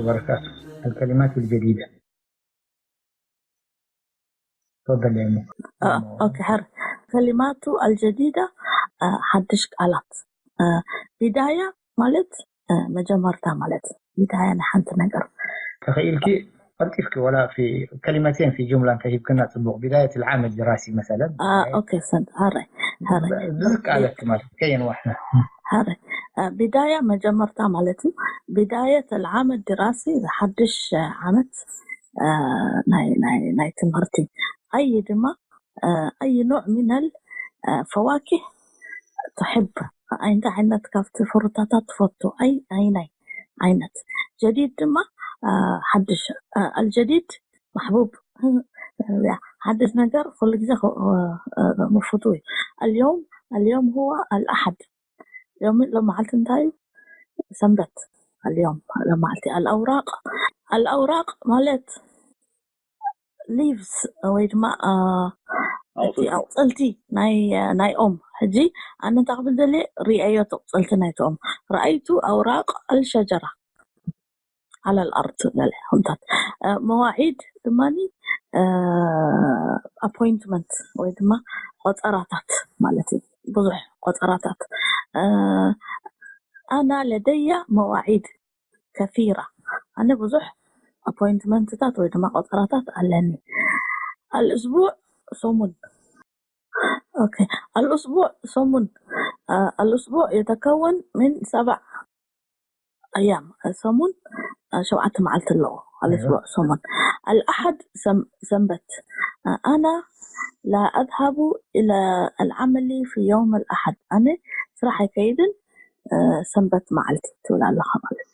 وبركاته. الكلمات الجديدة. تفضل يا أم. آه، أوكي، حر. كلمات الجديدة، آه، ሓድሽ ቃላት። آه، بداية ማለት፣ آه፣ መጀመርታ ማለት። بداية ንሓንቲ ነገር። ተኸኢልኪ ቀልጢፍኪ ወላ في كلمتين في جملة እንተሂብክና ጽቡቕ። بداية العام الدراسي مثلا. آه، أوكي، ሰንት፣ حر، حر. ብዝቃለክ ማለት ከየን ዋሕና حر. آه، بداية መጀመርታ ማለት እዩ። بداية العام الدراسي ሓድሽ ዓመት፣ آه، ናይ ናይ ናይ ትምህርቲ። أي ድማ، آه، أي نوع من الفواكه تحب؟ እንታይ ዓይነት ካብቲ ፍሩታታት ትፈቱ? أي፣ ኣይናይ ዓይነት። جديد ድማ፣ آه، ሓድሽ، آه، الجديد محبوب። ሓድሽ ነገር ኩሉ ግዜ ምፉቱ እዩ። اليوم، اليوم هو الأحد. ሎም ሎም መዓልቲ እንታይ እዩ? ሰንበት። اليوم ሎም መዓልቲ። الأوراق، الأوراق ማለት leaves ወይ ድማ፣ آه، እቲ ኣቑፅልቲ ናይ ናይ ኦም። ሕጂ ኣነ እንታይ ክብል ደልየ፣ ርእየዮ እቲ ኣቑፅልቲ ናይቲ ኦም። رأيت أوراق الشجرة على الأرض ገለ ከምታት። آه، مواعيد ድማ، آه، appointment ወይ ድማ ቆፀራታት ማለት እዩ። ብዙሕ ቆፀራታት። آه، أنا لدي مواعيد كثيرة. ኣነ ብዙሕ ኣፖይንትመንትታት ወይ ድማ ቆፀራታት ኣለኒ። الأسبوع ሰሙን። أوكي، الأسبوع ሰሙን። آه، الأسبوع يتكون من سبع أيام. ሰሙን፣ آه، ሸውዓተ መዓልቲ ኣለዎ። الأسبوع ሰሙን። الأحد ሰም-፣ ሰንበት። آه، أنا لا أذهب إلى العمل في يوم الأحد. ኣነ ስራሕ ኣይከይድን፣ آه، ሰንበት መዓልቲ ትብል ኣለኻ ማለት እዩ።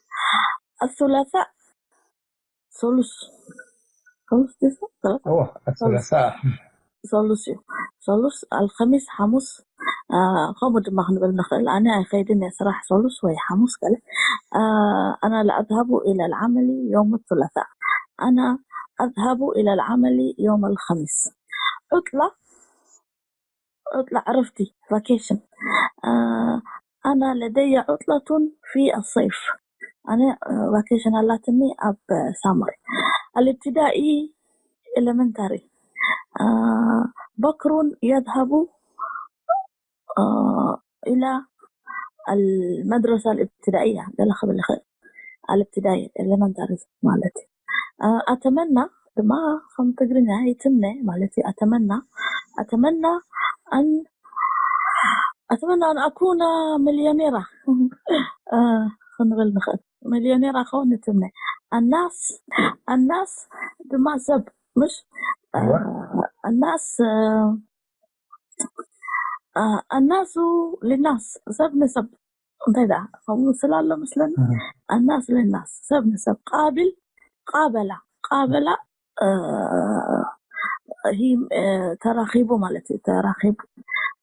الثلاثاء ሰሉስ። ሰሉስ ድዩ? ሰሉስ? እዎ፣ الثلاثاء። ሰሉስ እዩ። ሰሉስ፣ الخميس ሓሙስ፣ آه، ከምኡ ድማ ክንብል ንኽእል። ኣነ ኣይኸይድን እየ ስራሕ ሰሉስ ወይ ሓሙስ ገለ። آه، أنا لا أذهب إلى العمل يوم الثلاثاء. أنا أذهب إلى العمل يوم الخميس. ዑጥላ፣ ዑጥላ ዕረፍቲ፣ ቫኬሽን። آه، أنا لدي عطلة في الصيف. ኣነ፣ آه، ቫኬሽን ኣላትኒ ኣብ ሳመር። الابتدائي، ኤለመንታሪ። آه، بكر يذهب، آه، إلى المدرسة الابتدائية ገለ ክብል ይኽእል። الابتدائي ኤለመንታሪ ማለት እዩ። آه، أتمنى ድማ ከም ትግርኛ ይትምነ ማለት እዩ። أتمنى، أتمنى أن، أتمنى أن أكون مليونيرا. آه، ክንብል ንኽእል። ሚልዮኔራ ክኸውን ይትምነ። الناس، الناس ድማ ሰብ፣ مش؟ እዋ። آه، الناس، آه، آه، الناس للناس، ሰብ ንሰብ። እንታይ ደኣ ከምኡ ስለ ኣሎ መስለኒ። እህ። الناس للناس፣ ሰብ ንሰብ። قابل، قابل، قابل، آه، هي، آه، ተራኺቡ ማለት እዩ። ተራኺቡ።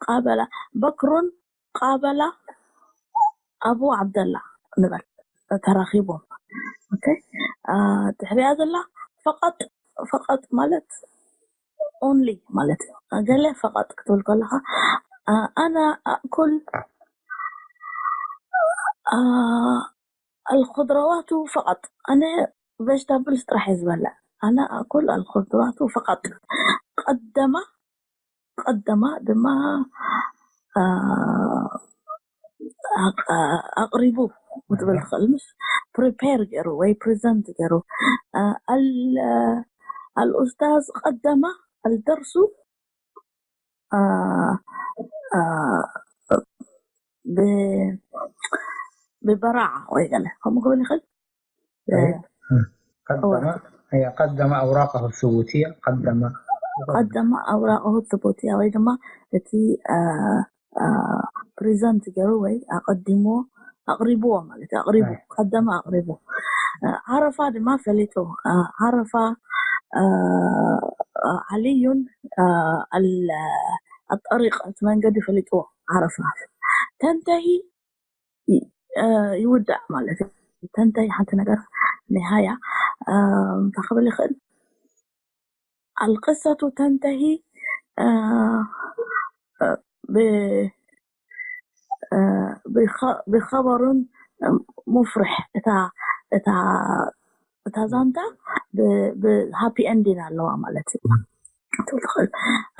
قابل بكر قابل أبو عبد الله ንበል። ተራኺቦም። ኦኬ። آه، ድሕሪያ ዘላ فقط، فقط ማለት only ማለት እዩ። ገለ فقط ክትብል ከለኻ، آه، أنا أأكل، آه، الخضروات فقط. ኣነ ቬጅታብልስ ጥራሕ እየ ዝበልዕ። أنا أأكل الخضروات فقط. قدم، قدم ድማ، آه، ኣቕ-، ኣቕሪቡ ክትብል ትኽእል፣ مش؟ ፕሪፔር ገይሩ ወይ ፕሬዘንት ገይሩ። آه، ال-، الأستاذ قدم الدرس، آه، آه، ب-، ببراعة ወይ ገለ ከምኡ ክብል ይኽእል። طيب. قدم، هي قدم أوراقه الثبوتية، قدم. قدم أوراقه الثبوتية ወይ ድማ እቲ፣ آه، آه، ፕሬዘንት ገይሩ ወይ ኣቐዲሞ ኣቕሪብዎ ማለት እዩ። ኣቕሪቡ፣ أي. قدم ኣቕሪቡ። آه، عرف ድማ ፈሊጡ። آه، عرف، آه، آه، علي، آه، ال-، الطريق፣ እቲ መንገዲ ፈሊጥዎ። عرف تنتهي، آه، ይውዳእ ማለት እዩ። تنتهي ሓንቲ ነገር نهاية، آه، እንታይ ክብል ይኽእል? القصة تنتهي، آه، آه، ب-، آه، بخ-، بخبر مفرح. እታ፣ እታ እታ ዛንታ ብ- ብ-፣ ሃፒ ኤንዲን ኣለዋ ማለት እዩ። ትብል ትኽእል።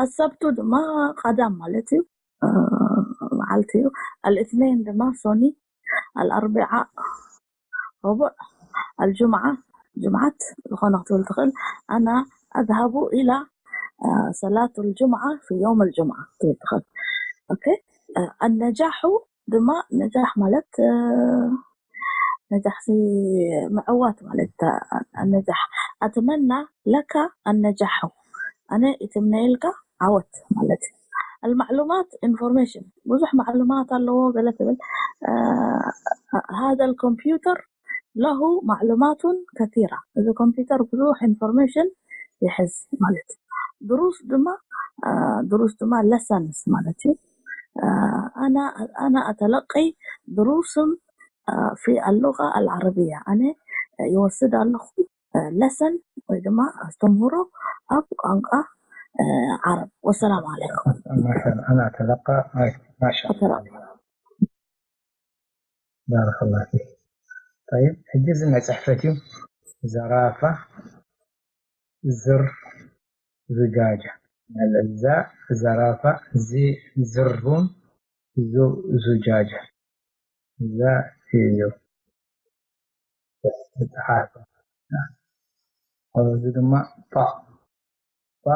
ኣሰብቱ ድማ ቀዳም ማለት እዩ፣ እ፣ መዓልቲ እዩ። ኣልእትነይን ድማ ሶኒ፣ ኣልኣርቢዓ ረቡዕ፣ ኣልጁምዓ ጅምዓት ዝኾነ ክትብል ትኽእል። ኣና ኣዝሃቡ ኢላ፣ እ፣ ሰላት ልጁምዓ ፊ የውም ልጁምዓ ክትብል ትኽእል። ኦኬ። እ፣ ኣነጃሑ ድማ ነጃሕ ማለት፣ እ፣ ነጃሕ ሲ ምዕዋት ማለት፣ እ፣ ነጃሕ። ኣትመና ለካ ኣነጃሑ፣ ኣነ ይትምነየልካ ዓወት ማለት እዩ። ኣልማዕሉማት ኢንፎርሜሽን፣ ብዙሕ ማዕሉማት ኣለዎ ገለ ትብል። እ፣ ሃዛ ልኮምፒውተር ለሁ ማዕሉማቱን ከቲራ፣ እዚ ኮምፒውተር ብዙሕ ኢንፎርሜሽን ይሕዝ ማለት እዩ። ድሩስ ድማ፣ እ፣ ድሩስ ድማ ለሰንስ ማለት እዩ። እ፣ ኣና ኣና ኣተለቂ ድሩስን፣ እ፣ ፊ ኣሉቃ ኣልዓረብያ፣ ኣነ ይወስድ ኣለኹ፣ እ፣ ለሰን ወይ ድማ ኣስተምህሮ ኣብ ቋንቋ፣ እ፣ ዓረብ። ወሰላም ዓለይኩም። مثلا أنا أتلقى، أي، ما شاء الله. أتلقى. بارك الله فيك. طيب، ሕጂ እዚ ናይ ጽሕፈት እዩ። ዘራፋ፣ ዝር፣ ዝጃጃ። እዛ ዘራፋ፣ እዚ ዝሩን፣ ዙ፣ ዙጃጃ። እዛ እዩ። ዝተሓፈ። ኣብዚ ድማ ጣ፣ ጣ፣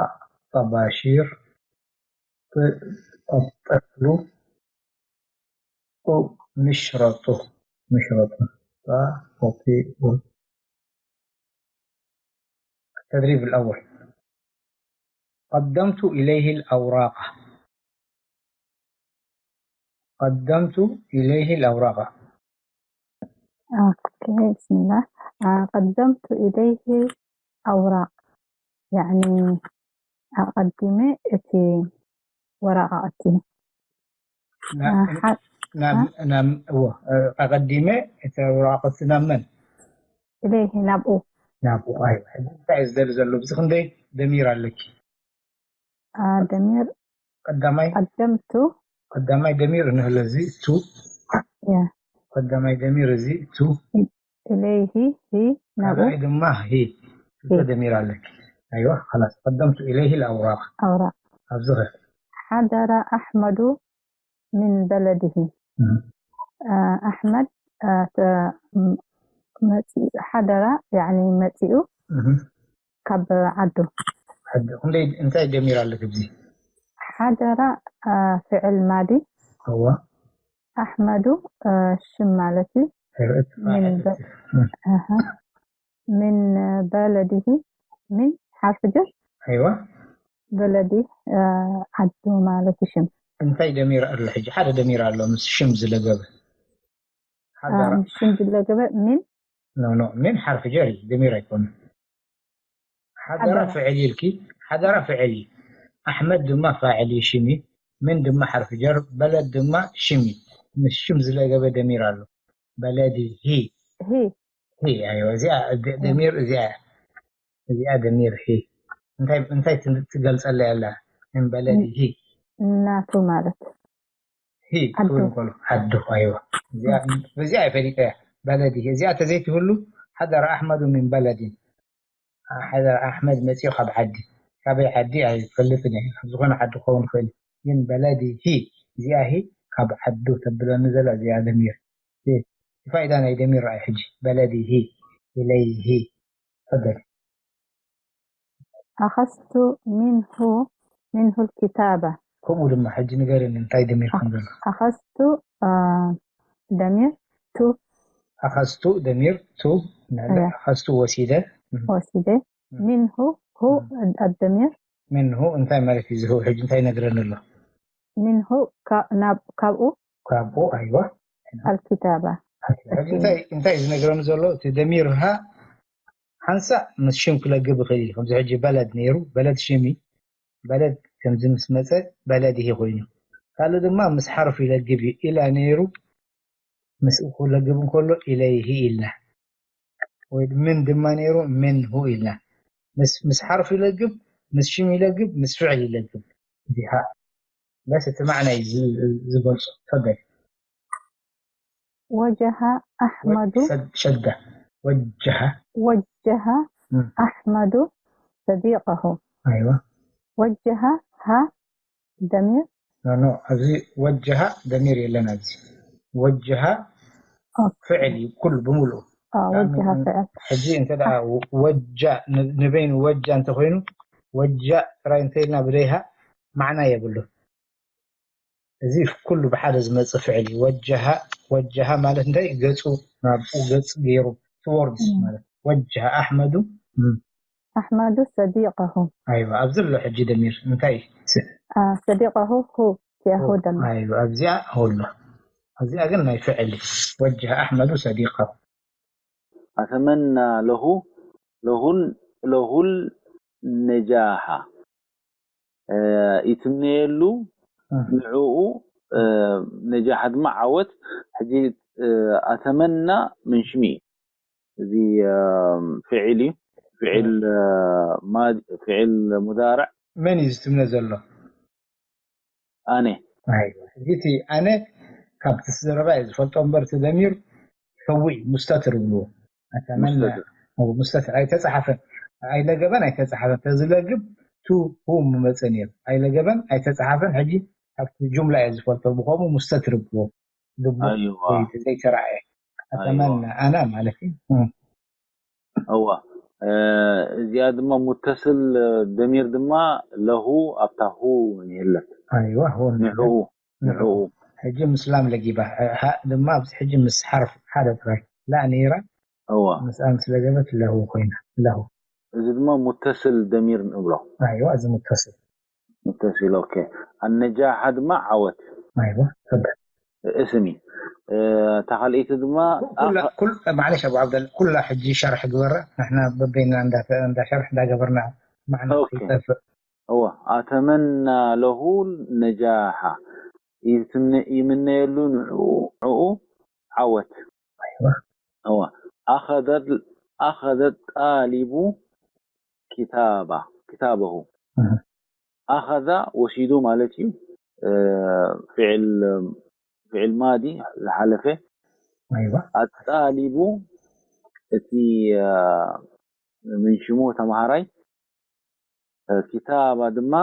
ጠባሺር፣ ጥ፣ ጠብጠፍሉ፣ ጡ፣ ምሽረጡ፣ ምሽረጡ። ጣ፣ ኦኬ፣ ኡ። التدريب الأول. قدمت إليه الأوراق. قدمت إليه الأوراق. ኦኬ፣ ብስምላህ። አ፣ ቀደምቱ ኢለይሂ ኣውራቅ፣ ያዕኒ ኣቐዲመ እቲ ወረቃቕቲ። ና-፣ አ፣ ሓ-፣ ናብ፣ አ? ናብ፣ እዎ፣ እ፣ ኣቐዲመ እቲ ወረቃቕቲ ናብ መን? ኢለይሂ፣ ናብኡ። ናብኡ፣ ኣይዋ። ሕጂ እንታይ እዩ ዝደሊ ዘሎ? ብዚ ክንደይ ደሚር ኣለኪ? አ፣ ደሚር ቀዳማይ፣ ቀደምቱ። ቀዳማይ ደሚር እንህለ እዚ ቱ። ያ። ቀዳማይ ደሚር እዚ ቱ። ኢለይሂ፣ ሂ፣ ናብኡ። ካልኣይ ድማ ሂ። ሂ። ደሚር ኣለኪ። ኣይዋ፣ خلاص. قدمت إليه الأوراق. ኣውራቅ። ኣብዚ ኸ? حضر أحمد من بلده. እም። አ፣ ኣሕመድ፣ አ፣ ተ-፣ ም-፣ መጺኡ፣ ሓደራ፣ ያዕኒ መጺኡ እም። ካብ ዓዱ። ዓዱ። ክንደይ፣ እንታይ ደሚር ኣለኪ ኣብዚ? ሓደራ፣ አ፣ ፍዕል ማዲ። እዋ። ኣሕመዱ፣ አ፣ ሽም ማለት እዩ። ሕርት ምን ፋዕል በ-፣ እቲ። እም። ኣሃ። ምን በለዲሂ፣ ምን ሓርፊ ጀር። ኣይዋ። በለዲ፣ አ፣ ዓዱ ማለት እዩ ሽም። እንታይ ደሚር ኣሎ ሕጂ? ሓደ ደሚር ኣሎ ምስ ሽም ዝለገበ። አ፣ ሓደራ። ምስ ሽም ዝለገበ ምን? ኖ፣ ኖ፣ ምን ሓርፊ ጀር እዩ፣ ደሚር ኣይኮነን። ሓደራ ሓደራ። ፍዕል ኢልኪ፣ ሓደራ ፍዕል እዩ። ኣሕመድ ድማ ፋዕል እዩ፣ ሽም እዩ። ምን ድማ ሓርፊ ጀር፣ በለድ ድማ ሽም እዩ። ምስ ሽም ዝለገበ ደሚር ኣሎ። በለዲ ሂ። ሂ። ሂ፣ ኣይዋ፣ እዚኣ ደ-፣ ሂ። ደሚር እዚኣ፣ እዚኣ ደሚር ሂ። እንታይ፣ እንታይ ት-፣ ትገልጸላ ያላ? ምን በለዲ ሂ። ናቱ ማለት። ሂ ዓዱ። ክብል እንከሎ፣ ዓዱ፣ ኣይዋ። እዚኣ፣ እዚኣ ፈሊጠያ። በለዲ ሂ። እዚኣ ተዘይትህሉ፣ ሓደረ ኣሕመዱ ምን በለዲን። ሓደረ ኣሕመድ መጺኡ ካብ ዓዲ። ካበይ ዓዲ ኣይፈልጥን እየ። ካብ ዝኾነ ዓዲ ክኸውን ይኽእል እዩ። ግን በለዲ ሂ፣ እዚኣ ሂ ካብ ዓዱ ተብለኒ ዘላ እዚኣ ደሚር። ሂ። እቲ ፋይዳ ናይ ደሚር ረኣይ ሕጂ። በለዲ ሂ፣ ኢለይ ሂ። ተፈደል። أخذت منه، منه الكتابة. ከምኡ ድማ ሕጂ ንገርኒ እንታይ ደሚር ከም ዘሎ። أخذت، አ፣ ደሚር ቱ። ኣኸዝቱ ደሚር ቱ። ንሕለ እያ። ኣኸዝቱ ወሲደ። እም። ወሲደ። እም። ምንሁ፣ ሁ እም። ኣድ-፣ ኣደሚር። ምንሁ እንታይ ማለት እዩ? ዝሁ ሕጂ እንታይ ይነግረኒ ኣሎ? ምንሁ ካ-፣ ናብ፣ ካብኡ። ካብኡ፣ ኣይዋ። ኣልኪታባ። ሕጂ እንታይ፣ እንታይ እዩ ዝነግረኒ ዘሎ? እቲ ደሚር ሃ ሓንሳእ ምስ ሽም ክለግብ ይኽእል እዩ። ከምዚ ሕጂ በለድ ነይሩ፣ በለድ ሽም እዩ። በለድ ከምዚ ምስ መጸ በለድ ይሄ ኮይኑ። ካልእ ድማ ምስ ሓርፍ ይለግብ እዩ። ኢላ ነይሩ፣ ምስ ክለግብ እንከሎ ኢለይሂ ኢልና። ወይ ምን ድማ ነይሩ፣ ምንሁ ኢልና። ምስ፣ ምስ ሓርፍ ይለግብ፣ ምስ ሽም ይለግብ፣ ምስ ፍዕል ይለግብ። እንዲሃ። በስ እቲ ማዕና እዩ ዝ-፣ ዝገልጾ። ተፈደል። وجه أحمد ሰድ-፣ ሸዳ። ወጀሃ وجه مم. أحمد صديقه ኣይዋ وجه ها ضمير ኖ ኖ ኣብዚ ወጀሃ ደሚር የለን ኣብዚ ወጀሃ ኦኬ። ፍዕል እዩ ኩሉ ብምሉኡ آه وجه فعل ሕጂ እንተ ደኣ ወጃ ን- ንበይኑ ወጃ እንተኮይኑ ወጃ ጥራይ እንተኢልና ብደይሃ ማዕና የብሉ እዚ ኩሉ ብሓደ ዝመፅእ ፍዕል እዩ ወጀሃ ወጀሃ ማለት እንታይ ገፁ ናብኡ ገፅ ገይሩ ትወርድ ማለት ወጀሃ ኣሕመዱ እም፣ أحمد صديقه ኣይዋ ኣብዚ ኣሎ ሕጂ ደሚር እንታይ ስ- آه صديقه هو يهو ضمير ኣይዋ ኣብዚኣ ኣሎ ኣብዚኣ ግን ናይ ፍዕል እዩ ወጀሃ ኣሕመዱ ሰዲቀሁ أتمنى له له ال- له النجاح ይትምነየሉ ንዕኡ ነጃሕ ድማ ዓወት ሕጂ ኣተመና ምን ሽሚ እዚ ፍዕል እዩ ፍዕል ፍዕል ሙዳርዕ መን እዩ ዝትምነ ዘሎ ኣነ ሕጂ እቲ ኣነ ካብቲ ዘረባ እየ ዝፈልጦ እምበር እቲ ደሚር ሕዊ እዩ ሙስተትር ይብልዎ ኣተመና ሙስተትር ኣይተፃሓፈን ኣይለገበን ኣይተፃሓፈን ተዝለግብ ቱ ሁ ምመፀ ነይሩ ኣይለገበን ኣይተፃሓፈን ሕጂ ካብቲ ጁምላ እየ ዝፈልጦ ብከምኡ ሙስተትር ይብልዎ ልቡ ኣይዋ ወይ ዘይተረኣየ ኣተመና ኣና ማለት እዩ እዋ እዚኣ ድማ ሙተስል ደሚር ድማ ለሁ ኣብታ ሁ ይህለት ኣይዋ ሆን ንዕኡ ንዕኡ ሕጂ ምስ ላም ለጊባ ሃእ ድማ ኣብዚ ሕጂ ምስ ሓርፍ ሓደ ጥራይ ላ ነይራ እዋ ምስኣ ምስ ለገበት ለሁ ኮይና ለሁ እዚ ድማ ሙተስል ደሚር ንብሎ ኣይዋ እዚ ሙተስል ሙተስል ኦኬ ኣነጃሓ ድማ ዓወት ኣይዋ ጽብቅ እስሚ እታ ካልኣይቲ ድማ ኩላ ኩል ማለሽ ኣቡ ዓብደል ኩላ ሕጂ ሸርሕ ግበራ ንሕና በበይና እንዳ እንዳ ሸርሕ እንዳ ገበርና ማዕና ኦኬ። ይጠፍእ እዋ ኣተመና ለሁ ነጃሓ ይትምነ- ይምነየሉ ንዕኡ ዓወት ኣይዋ እዋ ኣኸዘ ኣኸዘ ጣሊቡ ኪታባ ኪታበሁ እህ። ኣኸዛ ወሲዱ ማለት እዩ እ፣ ፍዕል ፍዕል ማዲ ዝሓለፈ ኣይዋ ኣጣሊቡ እቲ እ፣ ምን ሽሙ ተምሃራይ እ፣ ኪታባ ድማ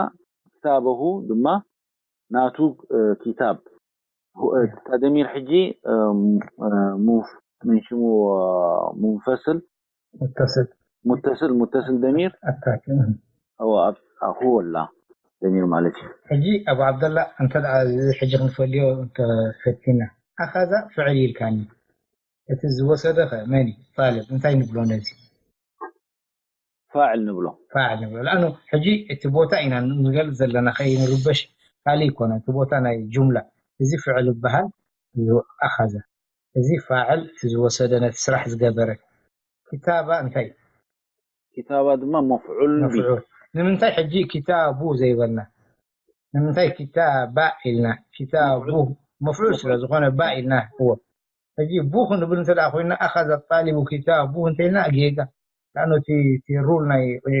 ኪታበሁ ድማ ናቱ እ፣ ኪታብ ሁ- እ፣ እታ ደሚር ሕጂ እ፣ ም- እ፣ ሙፍ- ምን ሽሙ እ፣ ሙንፈስል ሙተስል ሙተስል ሙተስል ደሚር ኣታክ እዋ ኣብ ኣኹ ወላ ደሚር ማለት እዩ ሕጂ ኣቡ ዓብደላ እንተ ደኣ እዚ ሕጂ ክንፈልዮ እንተፈቲና ኣኻዛ ፍዕል ኢልካኒ እቲ ዝወሰደ ኸ መን እዩ ጣልብ እንታይ ንብሎ ነዚ ፋዕል ንብሎ ፋዕል ንብሎ ለኣኑ ሕጂ እቲ ቦታ ኢና ንገልፅ ዘለና ከይንርበሽ ካልእ ይኮነ እቲ ቦታ ናይ ጁምላ እዚ ፍዕል ይበሃል ኣኻዛ እዚ ፋዕል እቲ ዝወሰደ ነቲ ስራሕ ዝገበረ ኪታባ እንታይ እዩ ኪታባ ድማ መፍዑል ቢ መፍዑል ንምንታይ ሕጂ ኪታቡ ዘይበልና ንምንታይ ኪታባ ኢልና ኪታቡ መፍዑል ስለ ዝኾነ ባ ኢልና እዎ ሕጂ ቡ ክንብል እንተ ደኣ ኮይና ኣኸዘ ጣሊቡ ኪታቡ እንተኢልና ጌጋ ላእኑ እቲ እቲ ሩል ናይ እ፣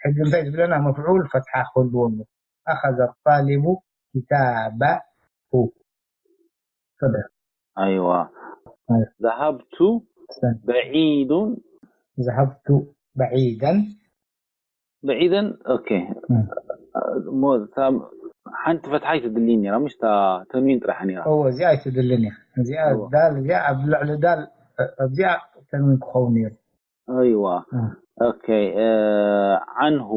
ሕጂ እንታይ ዝብለና መፍዑል ፈትሓ ክህልዎ ኣለዎ ኣኸዘ ጣሊቡ ኪታባሁ ፈደ ኣይዋ ኣይ። ذهبت ሰን بعيد ذهبت بعيدا بعيدا ኦኬ እም። እሞ እታ ሓንቲ ፈትሓ ኣይትድልይ ነራ ምሽ እታ ተንዊን ጥራሕ ነራ እዎ እዚኣ ኣይትድልን እያ እዚኣ እዎ። ዳል እዚኣ ኣብ ልዕሊ ዳል ኣብዚኣ ተንዊን ክኸውን ነይሩ ኣይዋ እም። ኦኬ እ፣ ዓንሁ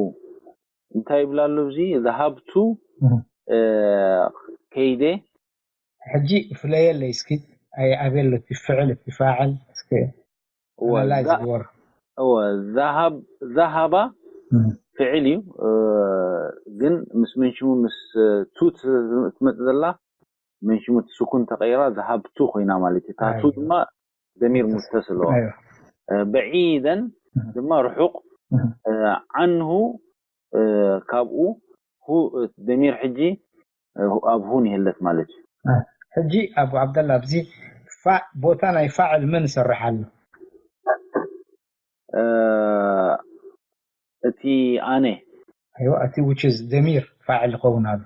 እንታይ ይብላ ኣሎ እዚ ذهبت እም። እ፣ ከይደ ሕጂ ፍለየለይ እስኪ ኣይ ኣበሎ እቲ ፍዕል እቲ ፋዕል እስኪ እወ፣ ኣናላይዝ ዛ- ግበር እወ ذهب ذهب እም። ፍዕል እዩ እ፣ ግን ምስ መንሽሙ ምስ እ፣ ቱ ት- ትመጽእ ዘላ መንሽሙ እቲ ስኩን ተቐይራ ذهبت ኮይና ማለት እዩ ታቱ ኣይዋ። ድማ ደሚር ሙተስል ኣለዋ ኣይዋ። እ፣ بعيدا እም። ድማ ርሑቕ እም። እ፣ عنه እ፣ ካብኡ ሁ ደሚር ሕጂ እ፣ ኣብ ሁ ንሄለት ማለት እዩ ሕጂ ኣቡ ዓብደላ ኣብዚ ፋ- ቦታ ናይ ፋዕል መን ይሰርሕ ኣሎ እ፣ እቲ ኣነ ኣይዋ እቲ which is ደሚር ፋዕል ይኸውን ኣሎ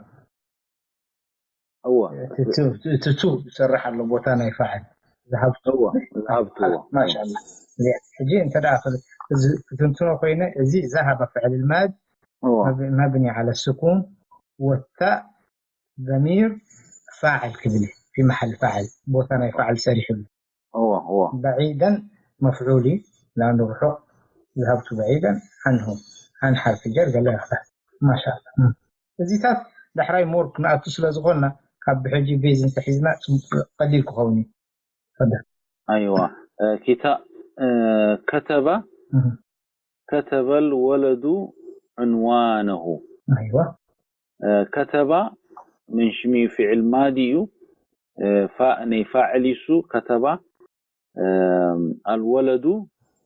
እወ እቲ ቱ- እቲ ቱ ይሰርሕ ኣሎ ቦታ ናይ ፋዕል ዝሃብቱ እወ ذهبت እወ ማሻላ ሕጂ እንተ ደኣ ክል-፣ እዚ ክትንትኖ ኮይነ፣ እዚ ذهب فعل الماضي እዎ። مب-، مبني على السكون، والتاء ضمير فاعل ክብል እዩ። في محل فاعل، ቦታ ናይ ፋዕል ሰሪሕሉ። እዎ እዎ بعيدا مفعول እዩ، لأنه ርሑቕ، ذهبت بعيدا عنه، عن حرف جر ገለ ይኽእል። ማሻኣላ። እም። እዚታት ዳሕራይ more ክንኣቱ ስለ ዝኾንና፣ ካብ ብሕጂ ቤዝ እንተሒዝና ጽቡቕ፣ ቀሊል ክኸውን እዩ። ፈደ። ኣይዋ እ፣ ኪታ እ፣ ከተባ እም። ከተበል ወለዱ ዕንዋነሁ ኣይዋ። እ፣ ከተባ ምን ሽሚ ፊዕል ማዲ እዩ። እ፣ ፋ-፣ ናይ ፋዕል ይሱ ከተባ እ፣ ኣልወለዱ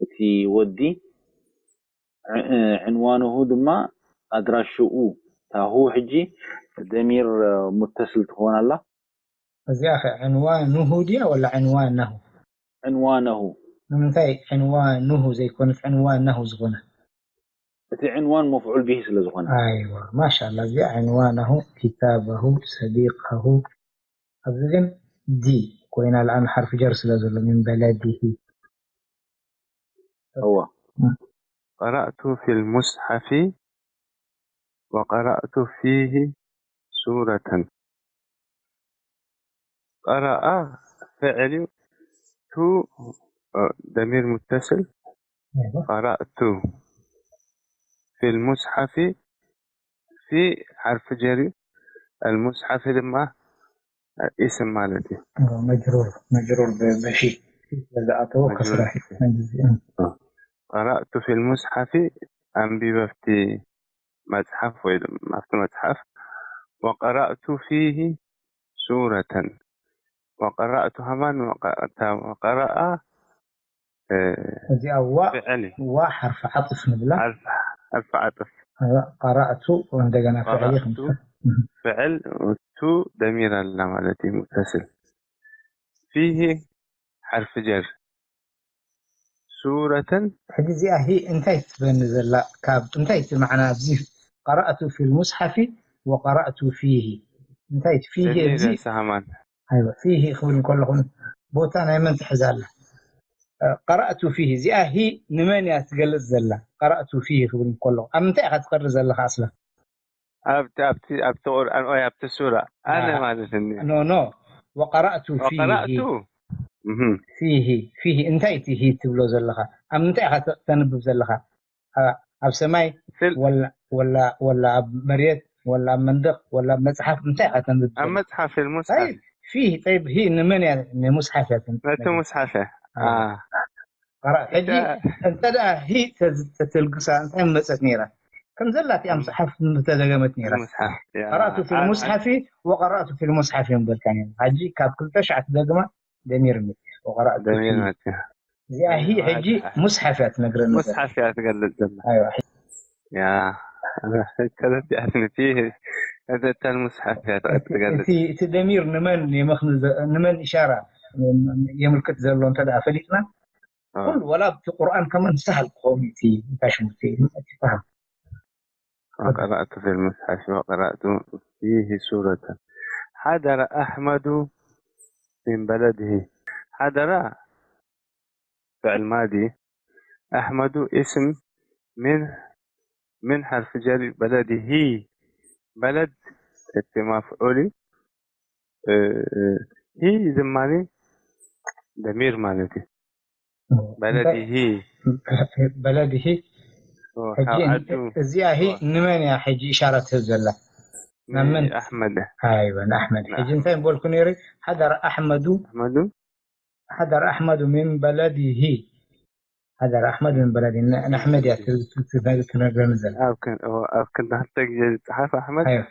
እቲ ወዲ ዕ-፣ እ፣ ዕንዋነሁ ድማ ኣድራሽኡ ታሁ ሕጂ ደሚር እ፣ ሙተስል ትኾን ኣላ። እዚኣ ኸ ዕንዋኑሁ ድያ ወላ ዕንዋነሁ? ዕንዋነሁ ንምንታይ ዕንዋኑሁ ዘይኮነት ዕንዋነሁ ዝኾነ? እቲ ዕንዋን መፍዑል ቢሂ ስለ ዝኾነ ኣይዋ ማሻላ እዚኣ ዕንዋነሁ ኪታበሁ ሰዲቀሁ ኣብዚ ግን ዲ ኮይና الآن حرف جر ስለ ዘሎ من بلده እዎ قرأت في المصحف وقرأت فيه سورة قرأ فعل تو ضمير متصل ኣይዋ قرأت في المصحف في حرف جر المصحف ድማ اسم ማለት እዩ መጅሩር መጅሩር በሺ ስለዝኣተዎ መጅሩር ከስራ በሺ። መጅዚ قرأت في المصحف ኣንቢበ ኣብቲ መጽሓፍ ወይ ድማ ኣብቲ መጽሓፍ وقرأت فيه سورة وقرأت ከማን وقرأ እዚኣ ዋ ፍዕል እዩ ዋ ሓርፊ ዓጥፍ ንብላ ኣልፍ ኣልፍ ዓጥፍ ቀራእቱ እንደገና ፍዕል قرأت ይኽምሳ ፍዕል ቱ ደሚር ኣላ ማለት እዩ متصل فيه حرف جر سورة ሕጂ እዚኣ ሂ እንታይ ትበኒ ዘላ ካብ እንታይ እቲ መዓና ኣብዚ قرأت في المصحف وقرأت فيه እንታይ እቲ فيه ደሚር ኣብዚ ሰሃማን ኣይዋ ፊሂ ክብል እንከለኹ ቦታ ናይ መን ትሕዝ ኣላ قرأت فيه እዚኣ ሂ ንመን እያ ትገልጽ ዘላ قرأت فيه ክብል እንከለኹ ኣብ ምንታይ ኢኻ ትቐሪ ዘለኻ ኣስላ ኣብቲ ኣብቲ ኣብቲ ቁርኣን ወይ ኣብቲ ሱራ ኣነ ያ። ማለት እኒ ኖ ኖ وقرأت فيه وقرأت እህ فيه فيه እንታይ እቲ ሂ ትብሎ ዘለኻ ኣብ ምንታይ ኢኻ ተ- ተንብብ ዘለኻ ኣብ- ኣብ ሰማይ ስል- ወላ ወላ ወላ ኣብ መሬት ወላ ኣብ መንደቕ ወላ ኣብ መጽሓፍ እንታይ ኢኻ ተንብብ ኣብ ዘለኻ መጽሓፍ المصحف طيب فيه طيب ሂ ንመን እያ ንሙስሓፍ እያ ትንብብ ነቲ ሙስሓፍ እያ ኣዎ። ኣ قرأ ሕጂ እንተ ደኣ ሂ ተዝ- ተተልግሳ እንታይ መጸት ነይራ ከም ዘላ እቲኣ መጽሓፍ ምተደገመት ነይራ ሙስሓፍ ያ قرأت في ኣ- المصحف وقرأت في المصحف እዮም በልካ ነይሩ ሕጂ ካብ ክልተ ሻዕ ትደግማ ደሚር ሚ وقرأت ደሚር في መጽያ እዚኣ ሂ ኣይዋ፣ ሕጂ ኣይዋ። ሙስሓፍ እያ ትነግረኒ ዘላ ሙስሓፍ እያ ትገልጽ ዘላ ኣይዋ ሕጂ ያ ተረዲኣትኒ እቲ እተን ሙስሓፍ እያ ትገልጽ እቲ እቲ ደሚር ንመን የመኽኒ ዘ- ንመን ኢሻራ የምልክት ዘሎ እንተ ደኣ ፈሊጥና አ፣ ኩሉ ወላ ኣብቲ ቁርኣን ከማን ሳህል ክኸውን እዩ እቲ እንታይ ሽሙ እቲ እቲ ፋህም وقرأت في المصحف وقرأت فيه سورة حضر أحمد من بلده حضر فعل ماضي أحمد اسم من من حرف جر بلده بلد እቲ መፍዑል እዩ እ፣ እ፣ ሂ ዝማኒ ደሚር ማለት እዩ በለድሂ በለድሂ ኦ፣ ሕጂ ካብ ዓዱ እዚኣ ሂ ንመን እያ ሕጂ ኢሻራ ትህብ ዘላ ናብ መን ኣሕመድ ኣይወ ንኣሕመድ ሕጂ እንታይ ምበልኩ ነይሩ ሓደር ኣሕመዱ ኣሕመዱ ሓደር ኣሕመዱ ምን በለድሂ ሓደር ኣሕመድ ምን በለድሂ ንኣሕመድ እያ ትነግረኒ ዘላ ኣብ ክን- ኦ፣ ኣብ ክንዲ ክልተ ግዜ ዝፀሓፍ ኣሕመድ ኣይወ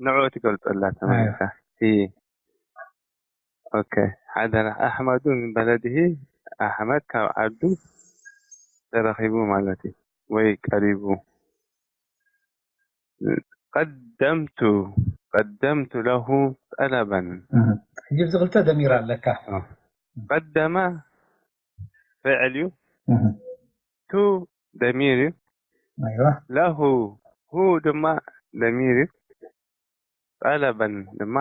ንዕኡ ትገልፀላ ተመሊሳ ሂ ኦኬ ሓደር ኣሕመዱ ምን በለድሂ ኣሕመድ ካብ ዓዱ ተረኺቡ ማለት እዩ ወይ ቀሪቡ ቀደምቱ ቀደምቱ ለሁ ጠለበን ሕጂ እዚ ክልተ ደሚር ኣለካ ቀደመ ፍዕል እዩ ቱ ደሚር እዩ ኣይዋ ለሁ ሁ ድማ ደሚር እዩ ጠለበን ድማ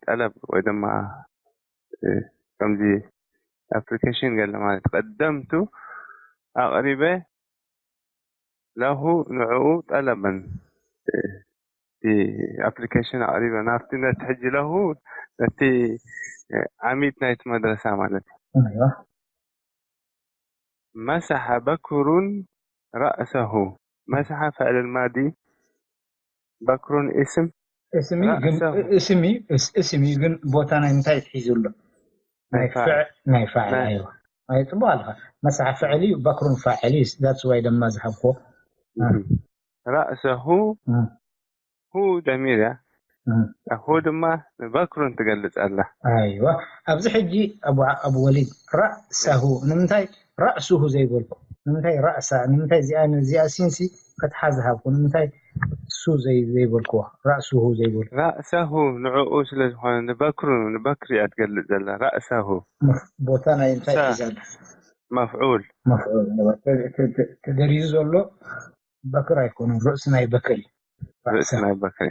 ጠለብ ወይ ድማ እ፣ ከምዚ ኣፕሊኬሽን ገለ ማለት ቀደምቱ ኣቕሪበ ለሁ ንዕኡ ጠለበን እቲ ኣፕሊኬሽን ኣቕሪበ ናብቲ ነቲ ሕጂ ለሁ ነቲ ዓሚድ ናይቲ መድረሳ ማለት እዩ። أيوة مسح بكر رأسه مسح فعل الماضي بكر اسم اسمي ግን رأسه. اسمي اس- اسمي ግን ቦታ ናይ እንታይ ትሒዙ ኣሎ ናይ ናይ ፋዕል። ፍዕ ናይ ፋዕል ናይ- ኣይዋ ኣይ ጽቡቅ ኣለኻ መሳሓ ፍዕል እዩ በክሩን ፋዕል እዩ that's why ድማ ዝሃብኮ رأسه እም፣ ሁ ደሚር እያ እም። ሁ ድማ ንበክሩን ትገልጽ ኣላ ኣይዋ ኣብዚ ሕጂ ኣቡ ኣቡ ወሊድ ራእሰሁ ንምንታይ ራእሱሁ ዘይበልኩ ንምንታይ ራእሳ ንምንታይ እዚኣ እዚኣ ሲንሲ ፈትሓ ዝሃብኩ ንምንታይ ሱ ዘይ ዘይበልኩዋ ራእሱሁ ዘይበልኩ رأسه ንዕኡ ስለ ዝኾነ ንበክሩ ንበክሪ እያ ትገልጽ ዘላ رأسه ቦታ ናይ እንታይ ሳ- ሒዛ ኣላ مفعول መፍዑል ተደሪዙ ዘሎ በክር ኣይኮነን ርእሲ ናይ በክር እዩ ርእሲ ናይ በክሪ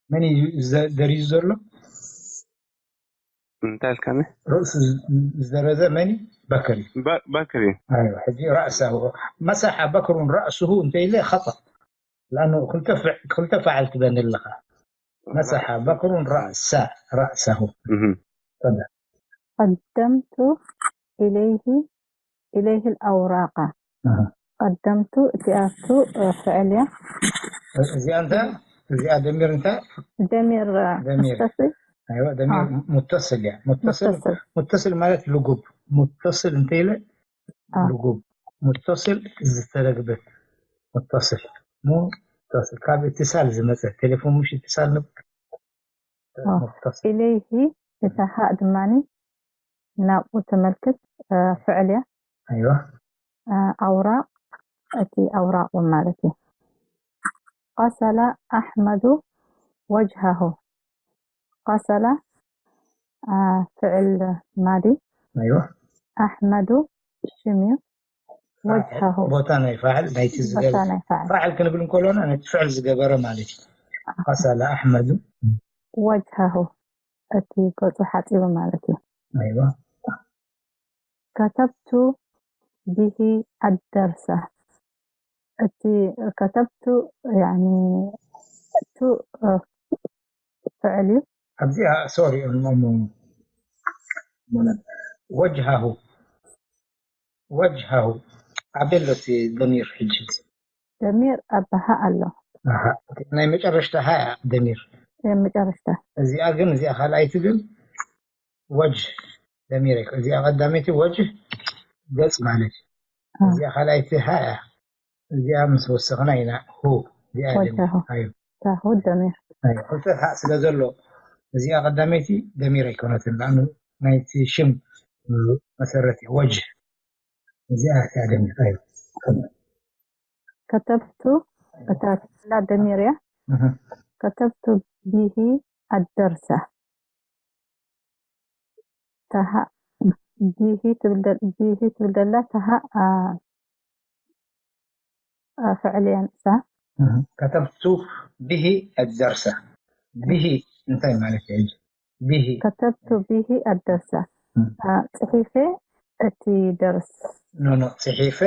መን እዩ ዘ- ደሪዙ ዘሎ እንታይ ኢልካኒ ርእሱ ዝደረዘ መን እዩ በክር እዩ በ- በክሪ ኣይዋ ሕጂ ራእሰሁ መሳሓ በክሩን ራእሱሁ እንተ ኢለ ኸጠእ لأنه ክልተ ፍዕ- ክልተ ፋዕል ትበኒ ኣለኻ መሳሓ በክሩን ራእሳ ራእሰሁ እህ قدمت إليه إليه الأوراق እህ። قدمت እቲኣቱ ፍዕል እያ እዚኣ እንተ እዚኣ ደሚር እንተ ደሚር ደሚር። ሙስተስል ኣይዋ ደሚር ሙተስል እያ ሙተስል ሙስተስል ሙተስል ማለት ልጉብ ሙተስል እንተ ኢለ አ። ልጉብ ሙተስል ዝተረግበት ሙተስል ሙተስል ካብ እትሳል ዝመፀ ቴሌፎን ምሽ እትሳል ንብል አ። ሙተስል إليه እታ ሃእ ድማ ናብኡ ተመልክት እ፣ ፍዕል እያ ኣይዋ እ፣ ኣውራቅ እቲ ኣውራቁ ማለት እዩ غسل أحمد وجهه غسل እ፣ ፍዕል ማዲ ኣይዋ ኣሕመዱ ሽም እዩ وجهه ቦታ ናይ ፋዕል ናይቲ ቦታ ዝገበረ ናይ ፋዕል ፋዕል ክንብል እንከሎና ነቲ ፍዕል ዝገበረ ማለት እዩ غسل أحمد وجهه እቲ ገፁ ሓፂቡ ማለት እዩ ኣይዋ كتبت به الدرس እቲ كتبت يعني ቱ እ፣ ፍዕል እዩ ኣብዚኣ ሶሪ እሞ وجهه وجهه ኣበሎ እቲ ደሚር ሕጂ ደሚር ኣብ ሃእ ኣሎ ኣሃ፣ ናይ መጨረሽታ ሃያ ደሚር መጨረሽታ እዚኣ ግን እዚኣ ካልኣይቲ ግን وجه ደሚር እዚኣ ቀዳመይቲ وجه ገጽ ማለት እዩ አ። እዚኣ ካልኣይቲ ሃያ እዚኣ ምስ ወሰኽና ኢና ሁ እዚኣ ደሚር وجهه ኣዩ ታሁ ደሚር ክልተ ሃእ ስለ ዘሎ እዚኣ ቀዳመይቲ ደሚር ኣይኮነትን ላኑ ናይቲ ሽም መሰረት እዩ وجه እዚኣ እቲኣ ደሚር ኣዩ كتبت እታ ላ ደሚር እያ كتبت به الدرس ታሃ به ትብል ደ- به ትብል ደላ ታሃ አ፣ አ፣ ፍዕል እያ ንሳ كتبت به الدرس به እንታይ ማለት እዩ به كتبت به الدرس እም። አ፣ ጽሒፈ እቲ ደርስ ኖ ኖ ጽሒፈ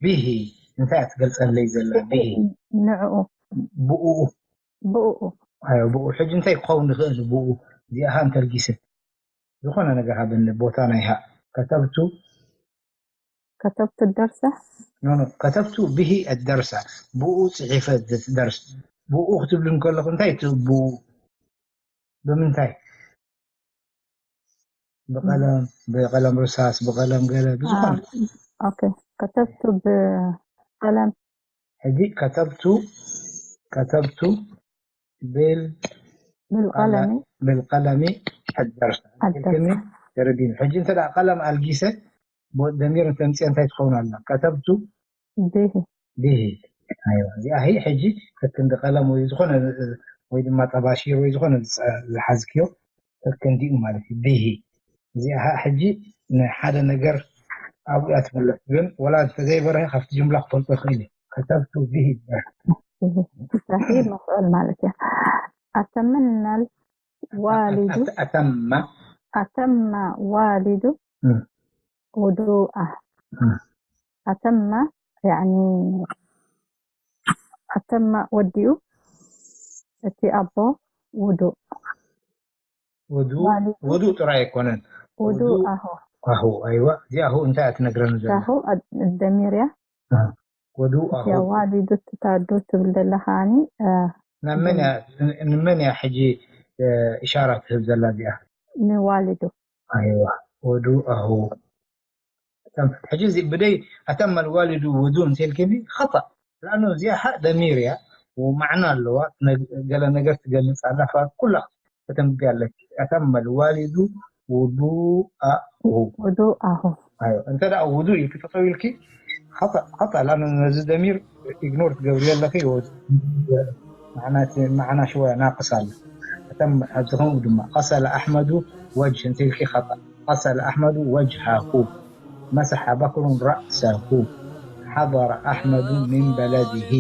به እንታይ እያ ትገልጸለይ ዘላ به ንዕኡ ብኡ ብኡ ኣዮ ብኡ ሕጂ እንታይ ክኸውን ይኽእል ብኡ እዚኣ ኸ እንተልጊሰ ዝኾነ ነገር ሃበኒ ቦታ ናይ ሃእ كتبت كتبت الدرس ኖ ኖ كتبت به الدرس ብኡ ጽሒፈ ደርስ ብኡ ክትብሉ እንከለኹ እንታይ እቲ ብኡ ብምንታይ ብቀለም ብቀለም ርሳስ ብቀለም ገለ ብዝኾነ ኦኬ كتبت ብቀለም ሕጂ كتبت كتبت بال ብልቀለሚ بالقلم الدرس الدرس ኢልክኒ ተረዲኒ ሕጂ እንተ ደኣ ቀለም ኣልጊሰ ደሚር እንተምፅአ እንታይ ትኸውን ኣላ كتبت به به ኣይዋ እዚኣ ሂ ሕጂ ከክንዲ ቀለም ወይ ዝኾነ ወይ ድማ ጠባሺር ወይ ዝኾነ ዝሓዝክዮ ከክንዲኡ ማለት እዩ به እዚኣ ኸዓ ሕጂ ንሓደ ነገር ኣብኡ እያ ትምለስ ግን ወላ እንተዘይበርሀ ካብቲ ጅምላ ክፈልጦ ይኽእል እዩ كتبت به ይበሃል به صحيح مفعول ማለት እዩ أتمنى الوالد أت- أتم أتم والد እም፣ وضوءه እም። أتم، يعني أتم وديو، እቲ ኣቦ ውዱእ ውዱእ ዋሊዱ ውዱእ ጥራይ ኣይኮነን። ውዱእ ውዱእ ኣሁ ኣሁ ኣይዋ፣ እዚኣ ኣሁ እንታይ እያ ትነግረኒ ዘላ? ኣሁ ደሚር እያ። ውዱእ ኣሁ ያው ዋሊዱ ትታዱ ትብል ዘላ ከዓኒ ናብ መን እያ፣ ንመን እያ ሕጂ እ፣ ኢሻራ ትህብ ዘላ እዚኣ? ንዋሊዱ ኣይዋ ውዱእ ኣሁ። ሕጂ እዚ ብደይ ኣተመል ዋሊዱ ውዱእ እንተልክኒ ኸጣእ። ላኑ እዚኣ ሓ ደሚር እያ ወማዕና ኣለዋ። ነግ- ገለ ነገር ትገልጽ ኣላ። ፋ ኩላ ከተንብያ ኣለኪ። ኣተመል ዋሊዱ ውዱእ ኣሁ። ውዱእ ኣሁ ኣዮ እንተ ደኣ ውዱእ ኢልኪ ጠጠው ኢልኪ ኸጣእ ላኑ ነዚ ደሚር ኢግኖር ትገብሪ ኣለኺ። ወ- ማዕናት ማዕና ሽወያ ናቅስ ኣለ። እተም ኣብዚ ከምኡ ድማ ቀሰለ ኣሕመዱ ወጅህ እንተ ኢልኪ ኸጣእ። ቀሰለ ኣሕመዱ ወጅሃሁ መሰሐ በክሩን ራእሰሁ ሓضረ ኣሕመዱ ሚን በለድሂ